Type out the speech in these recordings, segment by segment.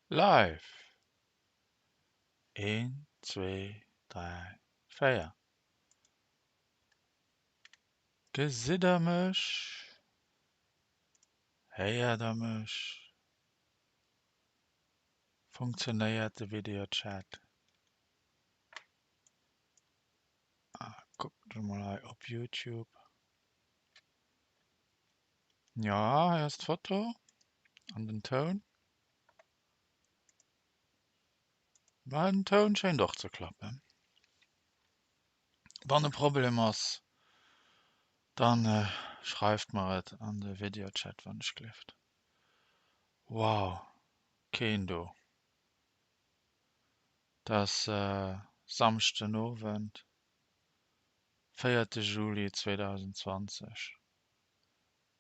Live! Een, zwee, dräi, véier. Gesitt der mech? Héiert der mech? Funktionéiert de Videochat? Ah, kuckt mol hei op YouTube. Jo, hei ass d'Foto an den Toun. Mä den Toun schéint och ze klappen. Wann e Problem ass, dann schreift mer et an de Videochat wann ech gleeft. Wow, keen do. Et ass Samschden Owend, véierte Juli 2020.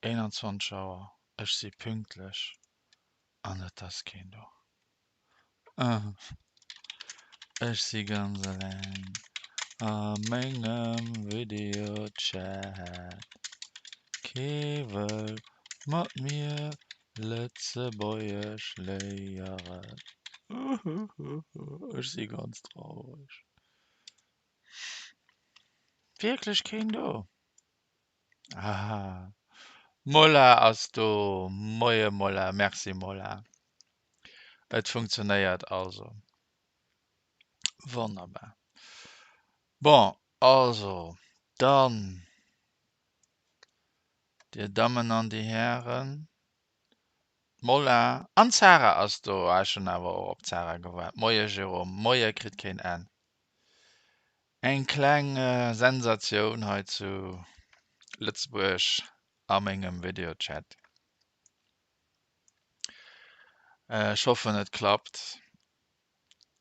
21 Auer, ech si pünktlech an et ass keen do. Ech si ganz eleng a mengem Videochat. Kee wëll mat mir Lëtzebuergesch léieren. Ech si ganz traureg. Wierklech keen do? Aha, Mola ass do. Moie Mola, merci Mola. Et funktionéiert also. Wonnerbar. Bon, also dann, Dir Dammen an Dir Hären, d'Mola an d'Sarah ass do. Ah, ech hunn awer och op d'Sarah gewaart. Moie Jérôme, Moie kritt keen Enn. Eng kleng Sensatioun hei zu Lëtzebuerg a mengem Videochat. Ech hoffen et klappt.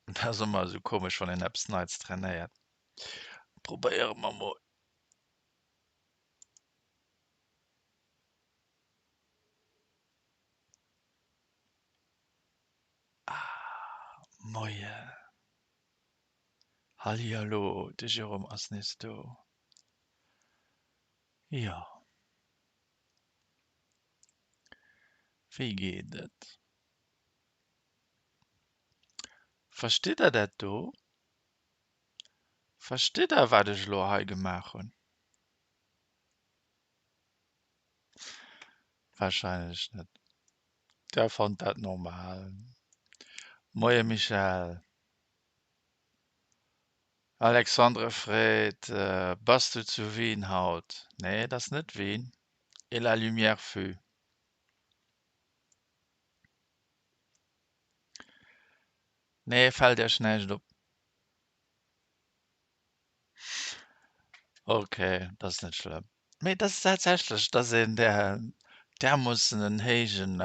Et ass ëmmer esou komesch wann een eppes Neits trainéiert. Probéiere mer mol. Ah, moien. Hallihallo, de Jérôme ass nees do. Jo. Wéi geet et? Verstitt der dat do? Verstitt der, wat ech elo hei gemaach hunn? Warscheinlech net. Der fannt dat normal. Moie Michèle. Alexandre freet, Bass du zu Wien haut? Nee, et ass net Wien. Et la lumière fut. Nee, fält iech näischt op? Ok, dat ass net schlëmm. Mee dat ass tatsächlech, dass een där därmoossen en héijen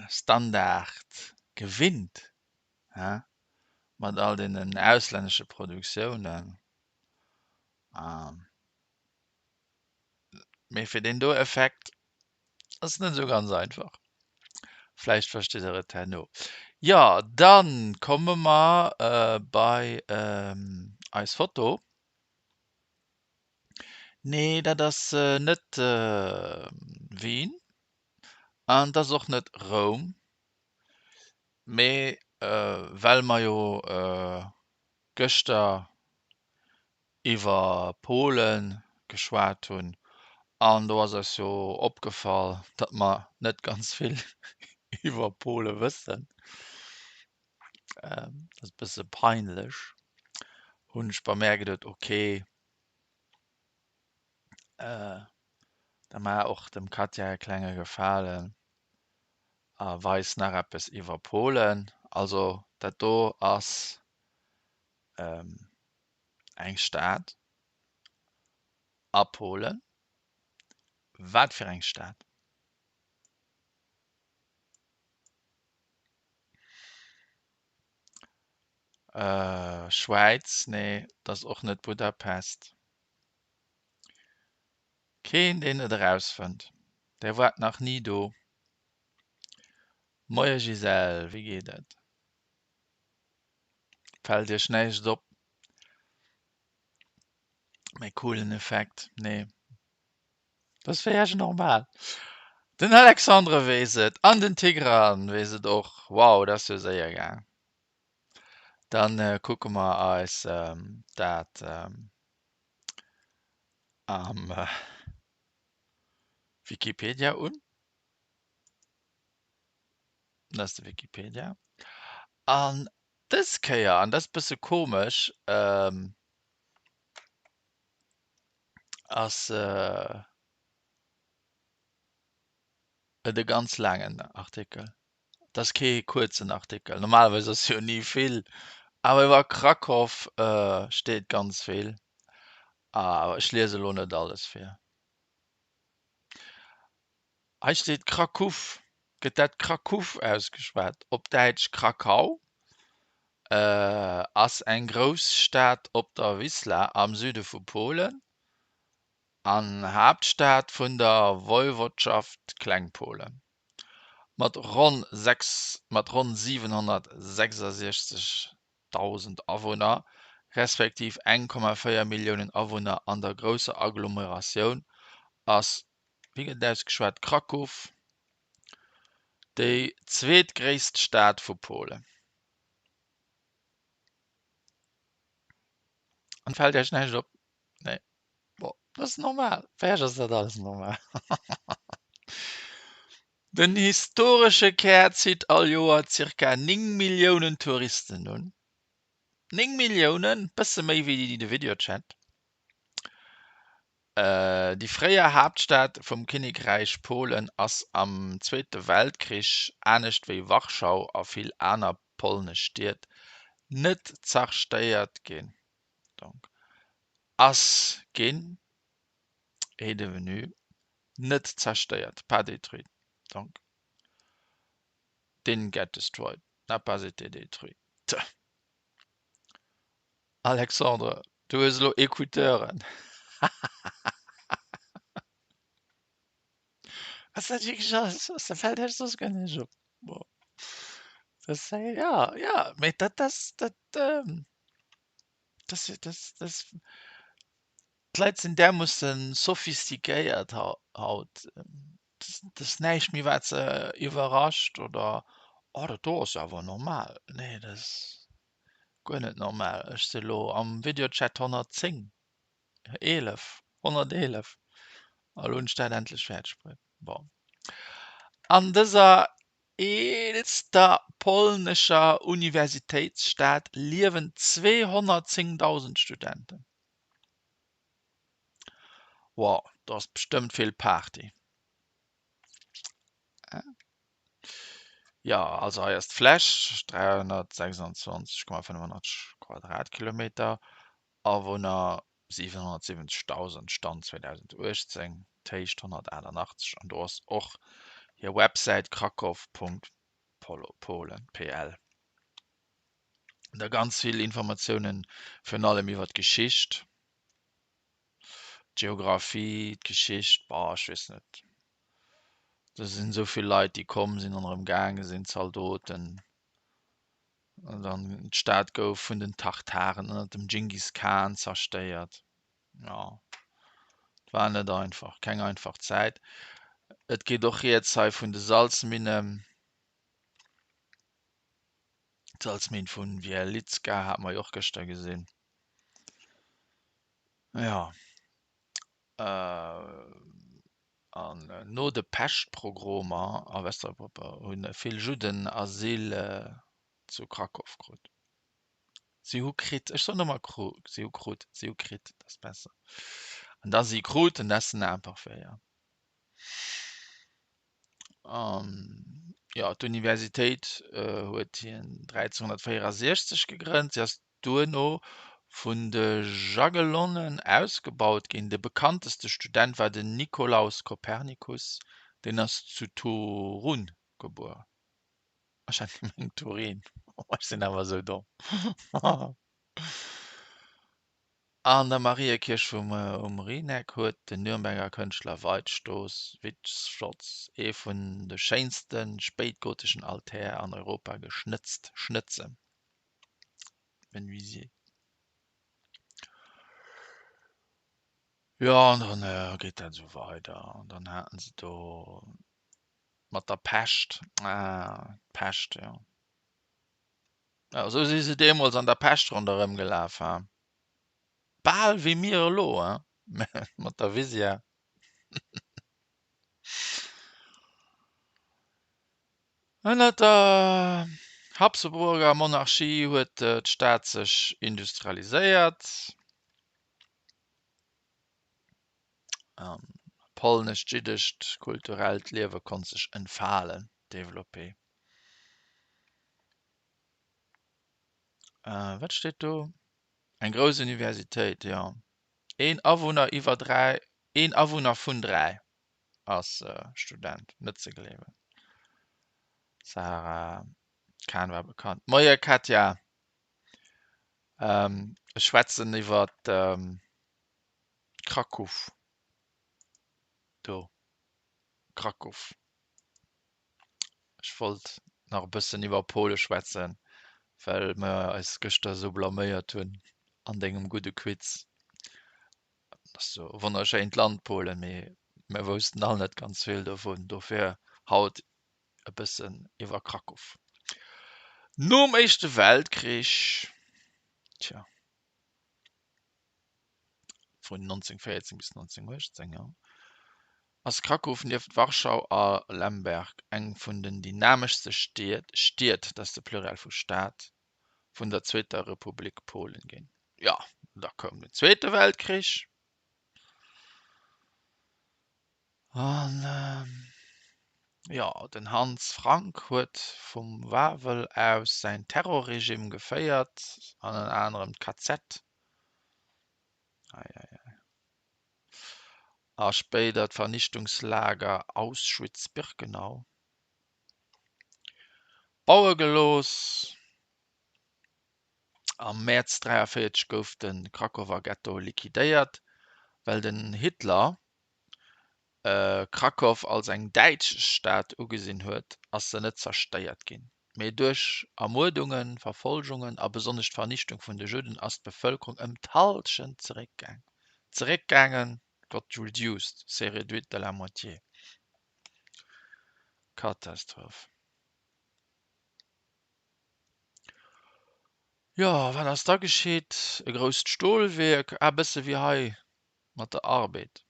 Standard gewinnt, he, mat all deenen auslännesche Produktiounen. Mee fir deen do Effekt ass net esou ganz einfach. Vläicht verstitt der et herno. Jo, da komme mer bei eis Foto. Nee, dat ass net Wien an et ass och net Roum, mee well mer jo gëschter iwwer Polen geschwat hunn an do ass eis jo opgefall, datt mer net ganz vill iwwer Pole wëssen, dat ass e bësse peinlech, hunn ech bei mär geduet, okay, da maach och dem Katja e klenge Gefalen a weis nach eppes iwwer Polen. Also dat do ass eng Stad a Polen. Wat fir eng Stad? Schwäiz, nee, dat ass och net Budapest. Keen deen et erausfënnt, där waart nach ni do. Moie Gisèle, wéi geet et? Fält iech näischt op? Méi coolen Effekt, nee, dat ass fir iech normal. Den Alexandre weess et an den Tigran weess et och. Wow, dat ass jo séier gaang. Dann kucke mer eis dat am Wikipedia un. Dat ass de Wikipedia. An dës Kéier, an dat ass e bësse komesch, ass et e ganz laangen Artikel. Et ass kee kuerzen Artikel. Normalerweis ass jo ni vill, awer iwwer Krakow steet ganz vill. Awer ech liese elo net alles vir. Hei steet Kraków. Gëtt dat Kraków ausgeschwat? Op Däitsch Krakau, ass eng Grousstad op der Wisła am Süde vu Polen an Haaptstad vun der Woiwodschaft Klengpolen. Mat ronn 6 mat ronn 766.000 Awunner, respektiv 1,4 Milliounen Awunner an der grousser Agglomeratioun ass, wéi gëtt et ausgeschwat, Kraków déi zweetgréisst Stad vu Polen. An fält Iech näischt op? Nee. Bon, dat ass normal. Fir Iech ass dat alles normal. Den historesche Kär zitt all Joer zirka 9 Milliounen Touristen un. 9 Milliounen, bësse méi wéi déi, déi de Videochat. Déi fréier Haaptstad vum Kinnekräich Polen ass am Zweete Weltkrich, anescht wéi Warschau a vill aner polnesch Stied, net zerstéiert ginn. Donc ass ginn, est devenu, net zerstéiert, pas détruit. Donc didn't get destroyed, n'a pas été détruit. Alexandre, du hues elo Ecouteuren. Ass dat wierklech alles? Ass dat fält iech soss guer näischt op? Bon. Dat ass, ja, ja, mee dat ass dat. Das, das, das, d'Leit sinn därmoosse sophistiquéiert haut, dat ass näischt méi wat se iwwerrascht oder oh dat do ass jo awer normal. Nee, dat ass guer net normal. Ech si lo am Videochat 110, 11, 111 a lo hunn ech dat endlech fäerdeg bruet. Bon. An dëser eelster polnescher Universitéitsstad liewen 210.000 Studenten. Wow, do ass bestëmmt vill Party. Jo, also hei ass d'Fläch, 326,85 Quadratkilometer, Awunner 770.000, Stand 2018, d'Héicht 188 an do ass och hir Websäit krakow.polen, pl. Da ganz vill Informatiounen virun allem iwwer d'Geschicht, d'Geographie, d'Geschicht, boah ech weess net, do sinn esou vill Leit déi komm sinn an erëm gaange sinn, Zaldoten. An dann d'Stad gouf vun den Tartaren ënner dem Dschingis Khan zerstéiert. Jo, et war net einfach, keng einfach Zäit. Et geet och rieds hei vun de Salzminnen. D'Salzminn vu Wieliczka hate mer jo och gëschter gesinn. Jo. An no de Peschtprogromer a Westeuropa hu vill Judden Asyl zu Krakow krut. Si hu kritt, ech soen ëmmer kru, si hu krut, si hu kritt, dat ass besser. An da si kruten, dat ass den Imparfait, jo. An jo, d'Universitéit huet hien 1364 gegrënnt. Si ass duerno vun de Jagellonen ausgebaut ginn. De bekannteste Student war den Nikolaus Kopernikus, deen ass zu Torun gebuer. Ech hat gemengt Turin, ech sinn awer esou domm. An der Mariekierch vum um Rynek huet den Nürnberger Kënschtler Veit Stoß, Wittschotz, ee vun de schéinste spéitgoteschen Altär an Europa geschnëtzt, schnëtze. Menuisier. Jo, an dann geet dat esou weider. An dann haten se do. Mat der Pescht. Ah, d'Pescht, jo. Jo, esou si se deemools an der Pescht ronderëm gelaf, ha. Bal wéi mir elo, ha, mat der Visière. Ënner der Habsburger Monarchie huet d'Stad sech industrialiséiert. Polnescht-jiddescht kulturellt Liewe konnt sech entfalen, développer. Wat steet do? Eng grouss Universitéit, jo. Een Awunner iwwer 3, een Awunner vun 3 ass Student, net ze gleewen. Sarah Khan war bekannt. Moie Katja, ech schwätzen iwwer Kraków. Do, Kraków. Ech wollt nach e bëssen iwwer Pole schwätzen, well mer eis gëschter esou blaméiert hunn an dengem gudde Quiz. Et ass jo e wonnerschéint Land, Polen, mee mer woussten all net ganz vill dovun. Dofir haut e bëssen iwwer Kraków. Nom Éischte Weltkrich, tja. vun 1914 bis 1918, jo, ass Kraków nieft Warschau a Lemberg eng vun den dynameschste Stied, Stied, dat ass de Pluriel vu Stad, vun der Zweeter Republik Polen ginn. Jo, da koum den Zweete Weltkrich an jo, den Hans Frank huet vum Wawel aus säin Terrorregime geféiert, an ënner anerem d'KZ. A spéider d'Vernichtungslager Auschwitz-Birkenau baue gelooss. Am Mäerz 43 gouf de Krakower Ghetto liquidéiert, well den Hitler Krakow als eng däitsch Stad ugesinn huet, ass se net zerstéiert ginn. Mee duerch Ermuerdungen, Verfolgungen a besonnesch d'Vernichtung vun de Judden ass d'Bevëlkerung ëm d'Hallschent zeréckgaang zeréckgaangen, got reduced, s'est réduite de la moitié. Katastroph. Jo, wat ass da geschitt? E grousst Stolwierk, ah, bësse wéi hei mat der Arbed.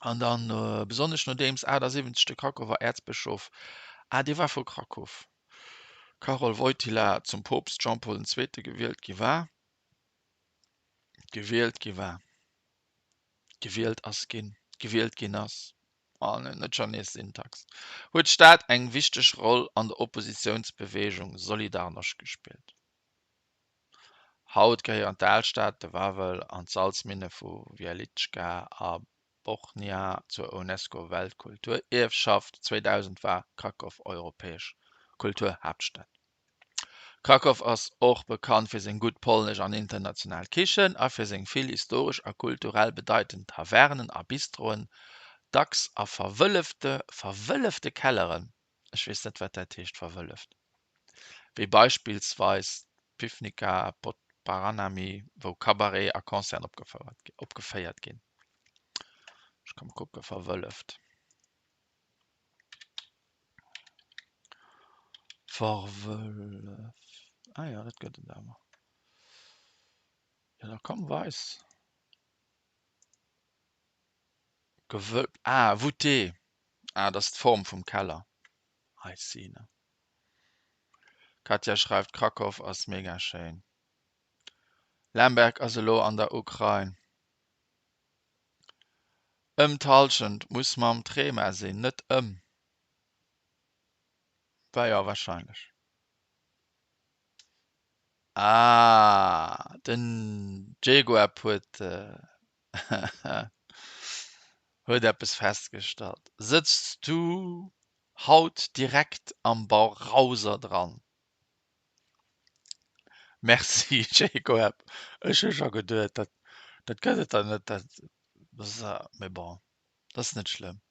An dann, besonnesch nodeems 78 de Krakower Äerzbëschof, ah, dee war vu Krakow, Karol Wojtyla zum Poopst Jean-Paul den Zweete gewielt gi war, gewielt gi war, gewielt ass ginn, gewielt ginn ass, oh nee, net schonn nees Syntax, huet d'Stad eng wichteg Roll an der Oppositiounsbeweegung Solidarność gespillt. Haut gehéieren d'Alstad, de Wawel an d'Salzminne vu Wieliczka a Bochnia zur UNESCO-Weltkulturierfschaft. 2000 war Krakow Europäesch Kulturhaaptstad. Krakow ass och bekannt fir seng gutt polnesch an international Kichen a fir seng vill historesch a kulturell bedeitend Tavernen a Bistroen, dacks a verwëllefte verwëllefte Kelleren, ech weess net wat dat heescht, verwëlleft, wéi beispillsweis d'Piwnica pod Baranami, wou Cabaret a Concerten opgeféiert ginn. Ech ka mol kucke, verwëlleft. Verwëlleft, ah jo, dat gëtt et awer. Jo, da komm, weis. Gewölbt, ah, voûté, ah, dat ass d'Form vum Keller. I see ne. Katja schreift, Krakow ass mega schéin. Lemberg ass elo an der Ukrain. Ëm d'Hallschent muss mam Trema sinn, net ëm. Wa jo, warscheinlech. Ah, den Jaguar huet huet eppes festgestallt. Sëtz du haut direkt am Browser dran? Merci Jaguar, ech hu scho geduet dat dat gëtt et der net, dat mee bon, dat ass net schlëmm.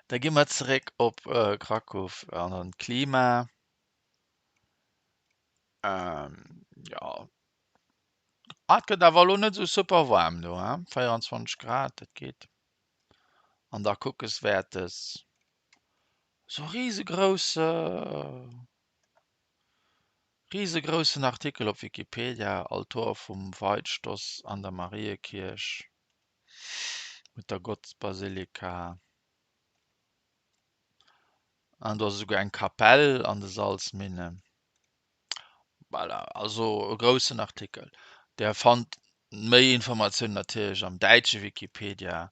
Da gi mer zeréck op Kraków an an d'Klima. Jo, ah et gëtt awer elo net esou super waarm do, hein, 24 Grad, dat geet. An da kuckeswäertes, sou risegrousse, risegroussen Artikel op Wikipedia, Altor vum Weitstoss an der Mariekierch, Muttergottesbasilika. An do ass esouguer eng Kapell an de Salzminnen. Voilà, also e groussen Artikel. Der fannt méi Informatiounen natierlech am däitsche Wikipedia,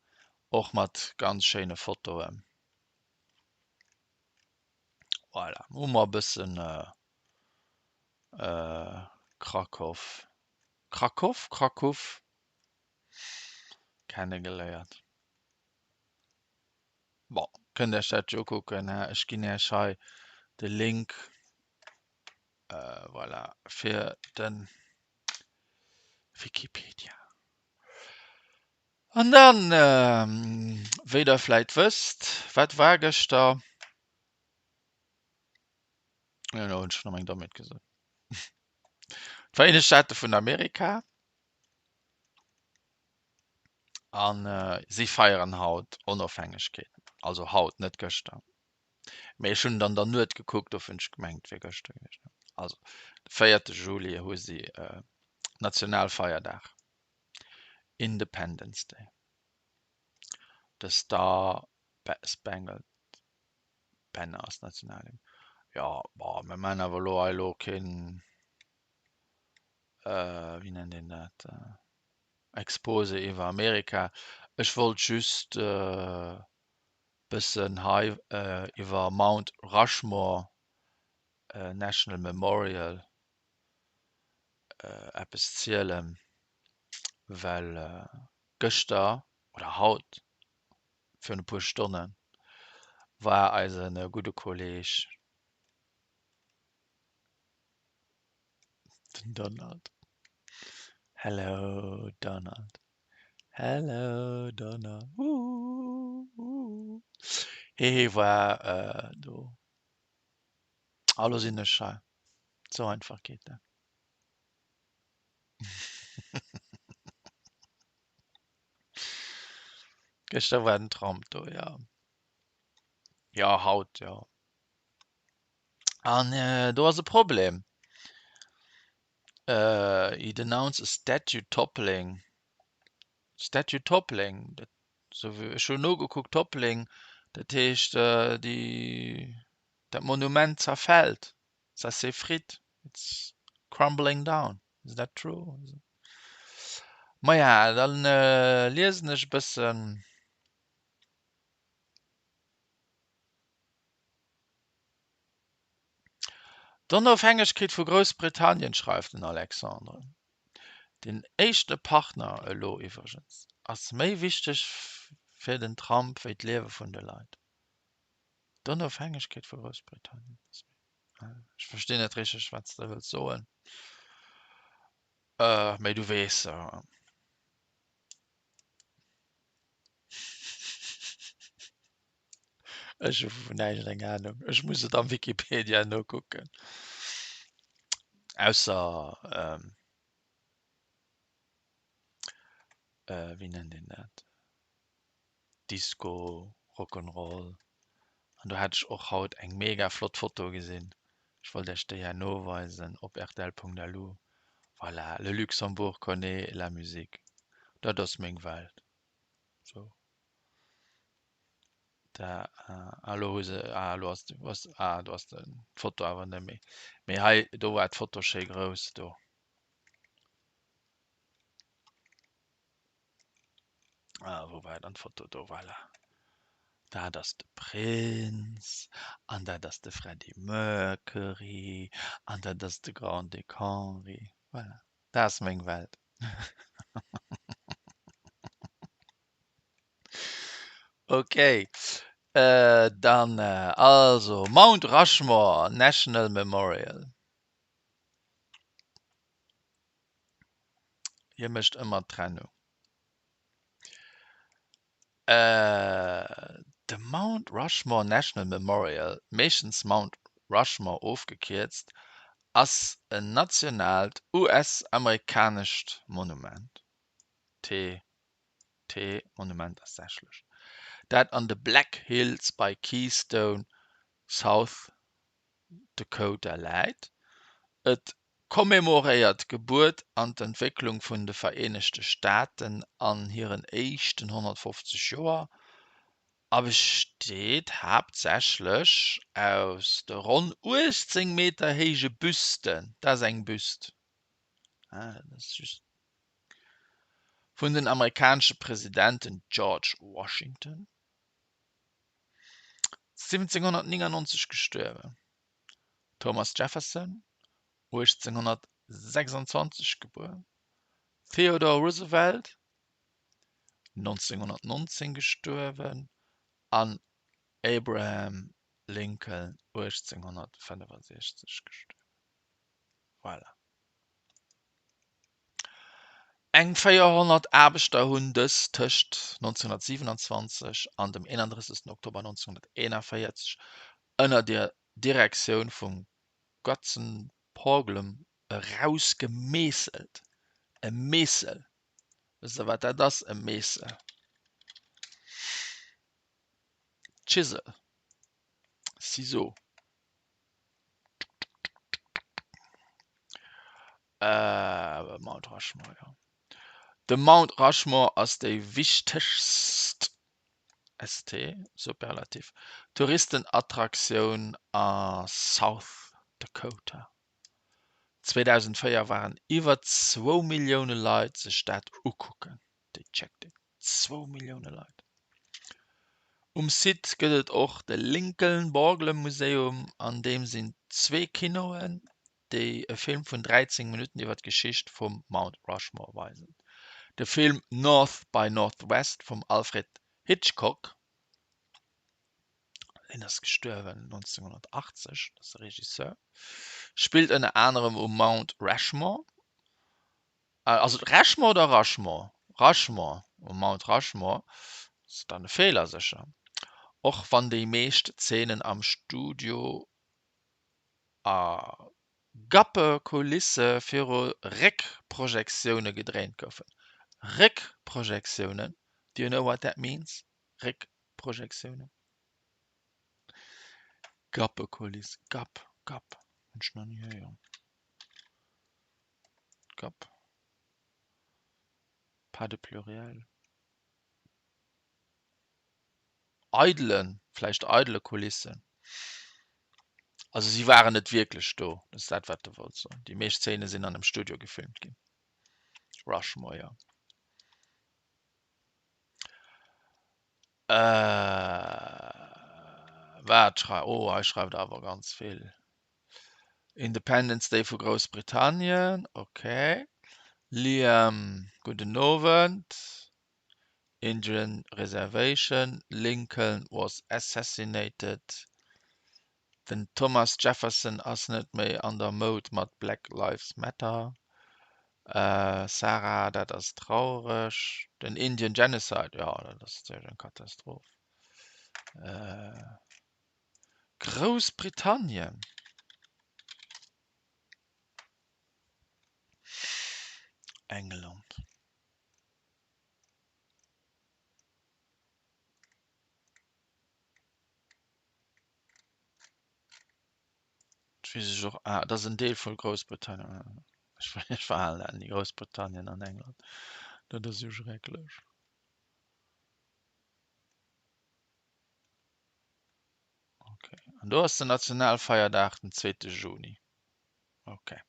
och mat ganz schéine Fotoen. Voilà, hu mer e bëssen Krakow, Krakow, Kraków kennegeléiert. Bon, kënnt Iech dat jo ukucken, he? Ech ginn Iech hei de Link, voilà, fir de Wikipedia. An dann, wéi der vläit wësst, wat war gëschter? Jo, elo hunn ech schonn eng Dommheet gesot. D'Vereenegt Staate vun Amerika. An si feieren haut Onofhängegkeet. Also haut, net gëschter. Mee ech hunn et an der Nuet gekuckt, dofir hunn ech gemengt, et wier gëschter gewiescht. Also de véierte Juli hu si Nationalfeierdag, Independence Day. De Star Spangled Banner ass Nationalhymn. Jo, bon, mir maachen awer elo hei elo keen. Wéi nennt een dat, Exposé iwwer Amerika. Ech wollt just e bëssen hei iwwer Mount Rushmore National Memorial eppes zielen, well gëschter oder haut virun e puer Stonne war eise gudde Kolleeg, Den Donald. Hello Donald. Hello Donald. Ooh. Hehe war äh, do. Hallo sinn ech hei. Sou einfach geet dat. Gëschter war den Trump do, ja. Ja, haut, ja. An do ass e Problem. He denounced a statue toppling. Statue toppling, dat, sou wéi ech hunn nogekuckt, toppling, dat heescht déi, dat Monument zerfält, ça s'effrite, it's crumbling down. Is that true? Maja, dann liesen ech e bëssen. D'Onofhängegkeet vu Groussbritannien, schreift den Alexandre, den éischte Partner elo iwwregens, ass méi wichteg fir den Trump wéi d'Liewe vun de Leit. D'Onofhängegkeet vu Groussbritannien ass méi. Ech verstinn net richteg, wat s de wëlls soen, mee du weess. Ech hu vun näischt eng Ahnung. Ech muss et am Wikipedia nokucken. Ausser ähm, äh, wéi nennt een dat? Disco, Rock'n'Roll. An do hat ech och haut eng mega flott Foto gesinn. Ech wollt Iech déi herno weisen op rtl.lu. Voilà, le Luxembourg connaît la musique. Dat ass meng Welt. Sou. Da, ah, elo hu se, ah, elo ass, ass, ah, do ass d'Foto awer net méi. Mee hei, do war d'Foto schéi grouss, do. Ah, wou war dann d'Foto? Do, voilà. Dat ass de Prince, an dat ass de Freddie Mercury, an dat ass de Grand-Duc Henri. Voilà, dat ass meng Welt. Ok, dann also Mount Rushmore National Memorial. Hie mécht ëmmer d'Trennung. De Mount Rushmore National Memorial, meeschtens Mount Rushmore ofgekierzt, ass en nationaalt US-amerikanescht Monument. T. T. Monument ass sächlech. dat an de Black Hills bei Keystone, South Dakota läit. Et commemoréiert d'Gebuert an d'Entwécklung vun de Vereenegte Staaten an hiren éischten 150 Joer a besteet haaptsächlech aus de ronn 18 Meter héije Büsten, dat ass eng Büst, dat ass just, vun den amerikanesche Presidenten George Washington, 1799 gestuerwen, Thomas Jefferson, 1826 gebuer, Theodore Roosevelt, 1919 gestuerwen, an Abraham Lincoln, 1865 gestuerwen. Voilà. Eng 400 Aarbechter hunn dës tëscht 1927 an dem 31. Oktober 1941 ënner der Direktioun vum Gutzon Borglum erausgemeesselt. E Meessel, wësst der wat dat ass, e Meessel? Chisel, Ciseau. Mount Rushmore, jo. De Mount Rushmore ass déi wichtegst, ST, Superlativ, Touristenattraktioun a South Dakota. 2004 waren iwwer zwou Millioune Leit sech dat ukucken. Déi checkt een. Zwou Millioune Leit. Um Site gëtt et och de Lincoln Borglum Museum, an deem sinn zwee Kinoen, déi e Film vun 13 Minutten iwwer d'Geschicht vum Mount Rushmore weisen. De Film North by Northwest vum Alfred Hitchcock, deen ass gestuerwen 1980, dat ass de Regisseur, spillt ënner anerem um Mount Rushmore. Ass et Reschmore oder Rushmore? Rushmore, um Mount Rushmore. Ass dann e Feeler sécher. Och wann déi meescht Zeenen am Studio a Gappe-Kulisse viru Réckprojektioune gedréint goufen. Réckprojektiounen, do you know what that means? Réckprojektiounen? Gappe-Kuliss, Gapp, Gapp, hunn ech nach ni héieren. Gap. Pas de pluriel. Eidelen, vläicht eidele Kulissen. Also si waren net wierklech do, dat ass dat wat de wollt soen. Déi meescht Zeene sinn an engem Studio gefilmt ginn. Rushmore, jo. Wat schrei, oh hei schreift der awer ganz vill. Independence Day vu Groussbritannien, ok. Liam, gudden Owend. Indian Reservation, Lincoln was assassinated. Den Thomas Jefferson ass net méi an der Moud mat Black Lives Matter. Sarah, dat ass traureg. Den Indian Genocide, jo dat ass natierlech eng Katastroph. Groussbritannien. England. Dat weess ech och. Ah, dat ass en Deel vu Groussbritannien. Ech ech verhalen dat ni, Groussbritannien an England. Dat ass jo schrecklech. Okay. An do ass den Nationalfeierdag den zweete Juni. Okay.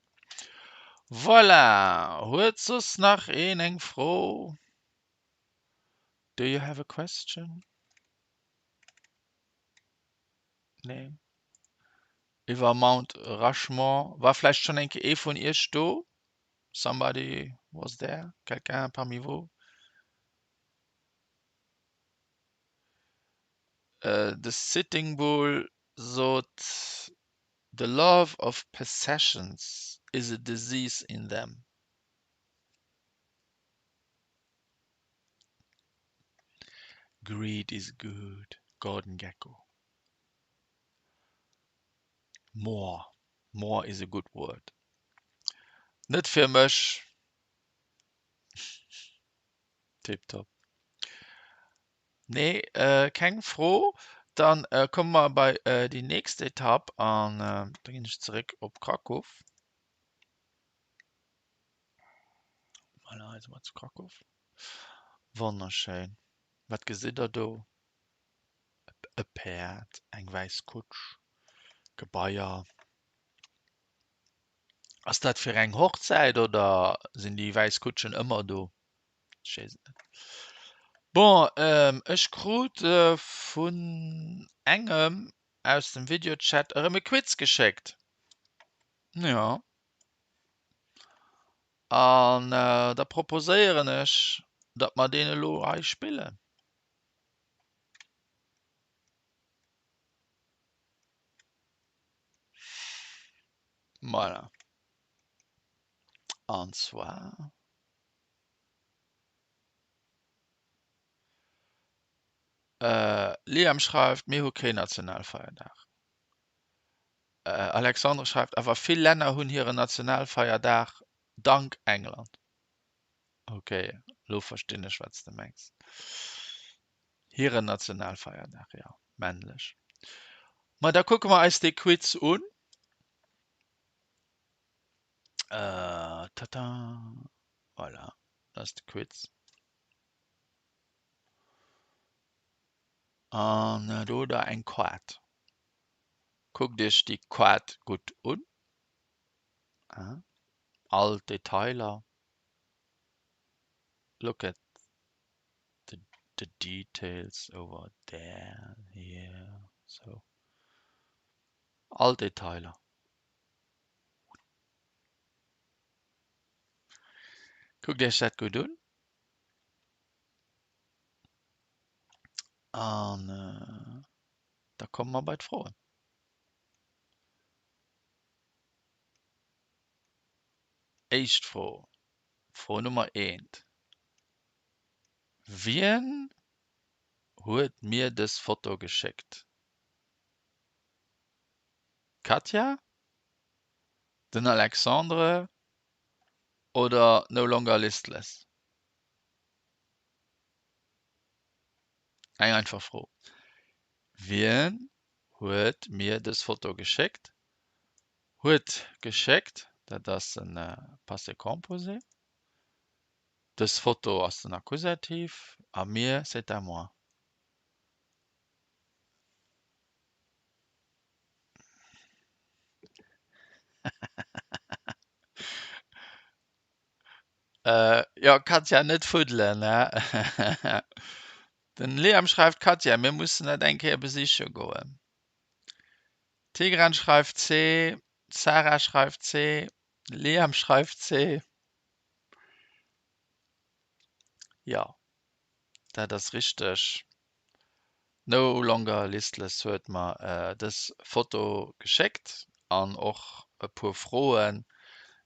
Voilà. Huet soss nach een eng Fro? Do you have a question? Nee. Iwwer Mount Rushmore. War vläicht schonn eng Kéier ee vun iech do? Somebody was there? Quelqu'un parmi vous? De Sitting Bull sot, The love of possessions is a disease in them. Greed is good, Gordon Gekko. More, more is a good word. Net fir mech. Tiptop. Nee, keng Fro. Dann komme mer bei déi nächst Etapp an da ginn ech zeréck op Krakow. Voilà, hei si mer zu Krakow. Wonnerschéin. Wat gesitt der do? E Päerd, eng wäiss Kutsch, Gebaier. Ass dat fir eng Hochzäit oder sinn déi wäiss Kutschen ëmmer do? Ech weess et net. Bon, ech krut vun engem aus dem Videochat erëm e Quiz geschéckt. Jo. An da proposéieren ech, datt mer deen elo hei spillen. Voilà. An zwar. Liam schreift, Mir hu keen Nationalfeierdag. Alexandre schreift, Awer vill Länner hunn hiren Nationalfeierdag dank England. Ok, elo verstinn ech wat s de mengs. Hiren Nationalfeierdag, jo, männlech. Ma da kucke mer eis dee Quiz un. Tata, voilà, dat ass de Quiz. An do hutt der eng Kaart. Kuckt iech déi Kaart gutt un. All d'Detailer. Look at the, the details over there, here, so. All d'Detailer. Kuckt Iech dat gutt un. An da komme mer bei d'Froen. Éischt Fro, Fro Nummer eent, Wien huet mir dës Foto geschéckt? D'Katja, den Alexandre oder No Longer Listless? Eng einfach Fro. Wien huet mir dës Foto geschéckt? Huet geschéckt, dat ass e Passé composé. Dës Foto ass den Akkusativ a mir, c'est à moi. Jo, Katja, net fuddelen, hä? Den Liam schreift, Katja, mir mussen dat eng Kéier besiche goen. Tigran schreift C, Sarah schreift C, Liam schreift C. Jo, dat ass richteg. No Longer Listless huet mer dës Foto geschéckt an och e puer Froen.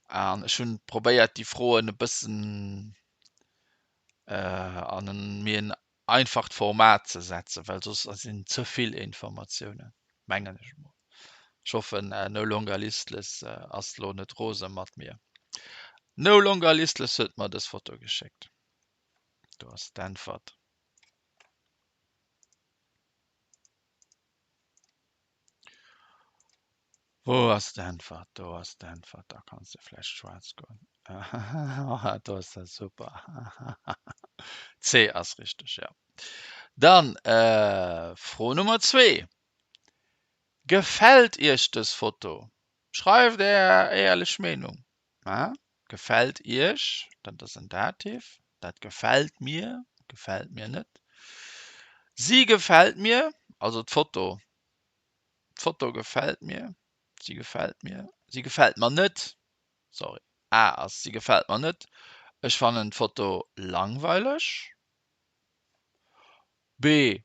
An ech hunn probéiert déi Froen e bëssen an en méi en einfacht Format ze setzen, well soss sinn ze vill Informatiounen, mengen ech emol. Ech hoffen No Longer Listless ass lo net rose mat mir. No Longer Listless huet mer dës Foto geschéckt. Do ass d'Äntwert. Wou ass d'Äntwert? Do ass d'Äntwert. Da kanns de vläicht schwaarz goen. Do ass dat super. C ass richteg, jo. Dann Fro Nummer zwee. Gefält Iech dës Foto? Schreift Är éierlech Meenung. Gefält Iech, dat ass en Dativ, dat gefält mir, gefält mir net. Si gefält mir, also d'Foto, d'Foto gefält mir, si gefält mir, si gefält mer net, sorry, A ass si gefält mer net, ech fannen d'Foto langweileg. B,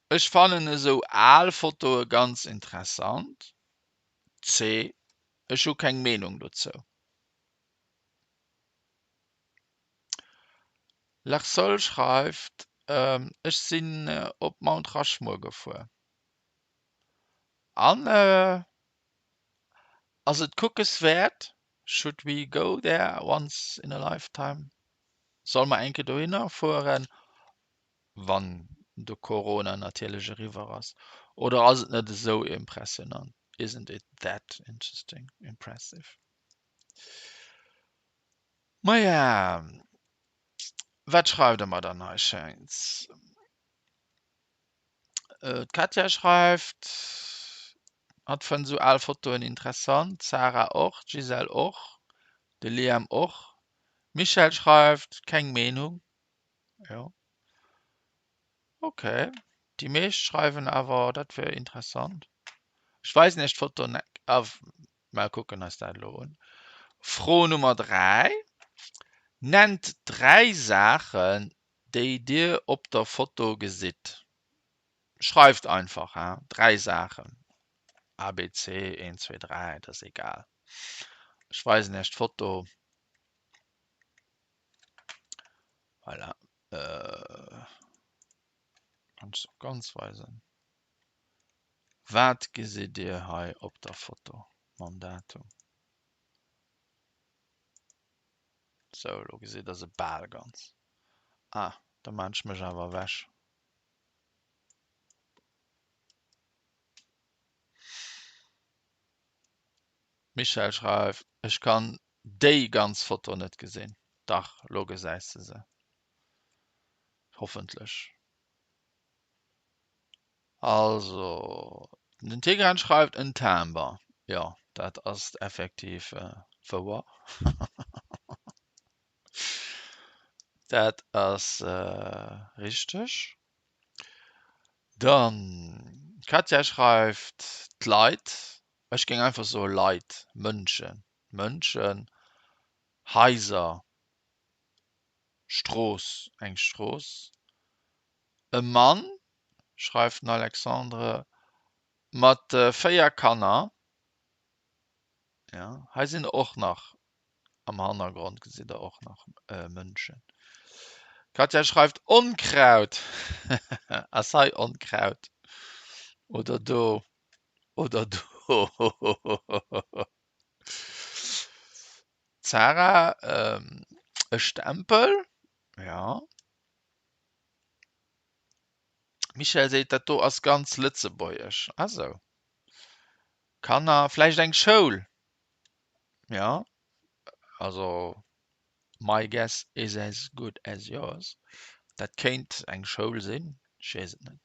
Ech fannen esou al Fotoe ganz interessant. C, Ech hu keng Meenung dozou. Larsol schreift, Ech sinn op Mount Rushmore gefuer. An ass et kuckeswäert? Should we go there once in a lifetime? Solle mer eng Kéier dohinner fueren, wann. de Corona natierlech eriwwer ass. Oder ass et net esou impressionant? Isn't it that interesting, impressive? Maja, wat schreift der mer dann hei Schéins? D'Katja schreift, hatt fënnt esou al Fotoen interessant, d'Sarah och, d'Gisèle och, de Liam och. D'Michèle schreift, keng Meenung. Jo. Ok, déi meescht schreiwen awer dat wier interessant. Ech weisen iech d'Foto nek a mer kucken eis dat elo un. Fro Nummer 3, Nennt 3 Saachen, déi dir op der Foto gesitt. Schreift einfach he, 3 Saachen, A, B, C, 1, 2, 3, dat ass egal. Ech weisen iech d'Foto. Voilà. Äh, kann ech och ganz weisen. Wat gesitt Dir hei op der Foto mam Datum? Sou, elo gesitt Der se bal ganz. Ah, da maan ech mech awer ewech. Michèle schreift, Ech kann déi ganz Foto net gesinn. Dach, lo gesäis de se. Hoffentlech. Also, den Tigran schreift en Timber. Jo, dat ass effektiv wouer. Dat ass richteg. Dann, d'Katja schreift d'Leit. Ech géing einfach soe Leit, Mënschen, Mënschen, Haiser, Strooss, eng Strooss, e Mann, schreift den Alexandre, mat 4 Kanner. Jo, hei sinn och nach am Hannergrond gesitt der och nach Mënschen. D'Katja schreift Onkraut. Ass hei Onkraut oder do? Oder do? D'Sarah, E Stempel, jo. D'Michèle seet, dat do ass ganz lëtzebuergesch. Ah sou. Kanner, vläicht eng Schoul? Jo, also my guess is as good as yours. Dat kéint eng Schoul sinn, ech weess et net.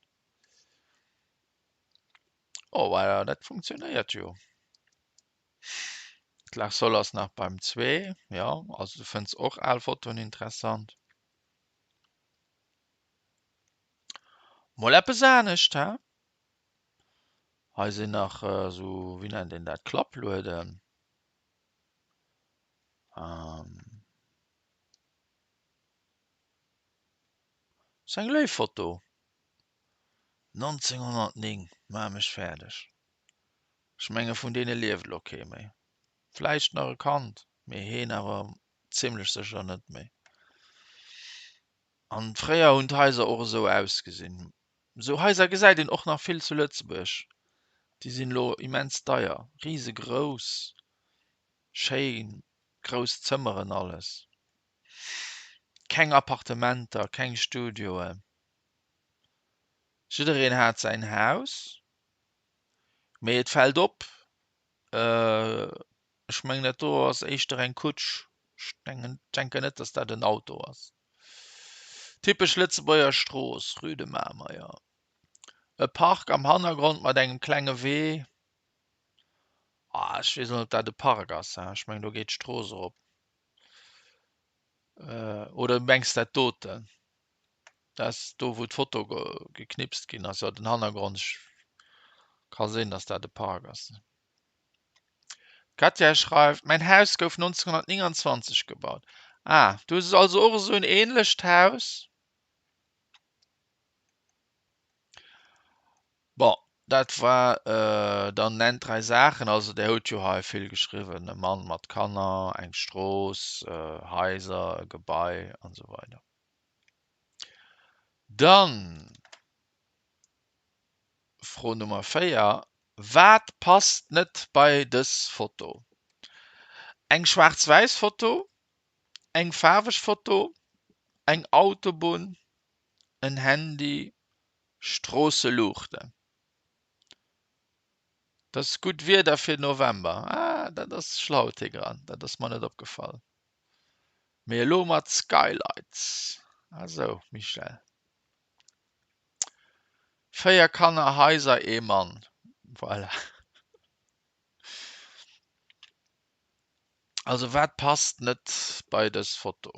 Oh, voilà, dat funktionéiert jo. D'Larsol ass nach beim zwee, jo, also du fënns och al Fotoen interessant. Mol eppes anescht, he? Hei sinn nach esou, wéi nennt een dat, Klapplueden. Ass eng léif Foto. 1909, maach mech fäerdeg. Ech menge vun deene lieft elo kee méi. Vläicht nach e Kand, mee heen awer zimlech sécher net méi. An fréier hunn d'Haiser och esou ausgesinn. Esou Haiser gesäit een och nach vill zu Lëtzebuerg. Déi sinn elo immens deier, risegrouss, schéin, grouss Zëmmeren, alles. Keng Appartementer, keng Studioen. Jiddereen hat säin Haus. Mee et fält op, ech mengen dat do ass éischter eng Kutsch, ech denken net, datt dat en Auto ass. Typesch Lëtzebuerger Strooss, Rue de Mamer, jo. E Park am Hannergrond mat engem klenge Wee. Ah, ech weess net, ob dat e Park ass, ech mengen do geet d'Strooss erop. Oder mengs dat doten? Dat ass do wou d'Foto geknipst ginn ass, jo den Hannergrond, ech ka sinn datt dat e Park ass. D'Katja schreift, Mäin Haus gouf 1929 gebaut. Ah, du hues also och esou en ähnlecht Haus? Bon, dat war dann nennt 3 Saachen. Also där hutt jo hei vill geschriwwen, e Mann mat Kanner, eng Strooss, Haiser, e Gebai an esou weider. Dann Fro Nummer 4, Wat passt net bei dës Foto? Eng schwaarz-wäiss Foto, eng faarweg Foto, eng Autobunn, en Handy. Stroosseluuchten. Et ass gutt Wieder fir November. Ah, dat ass schlau, Tigran. Dat ass mer net opgefall. Mee elo mat Skylights. Ah sou, Michèle. 4 Kanner, Haiser, ee Mann. Voilà. Also wat passt net bei dës Foto,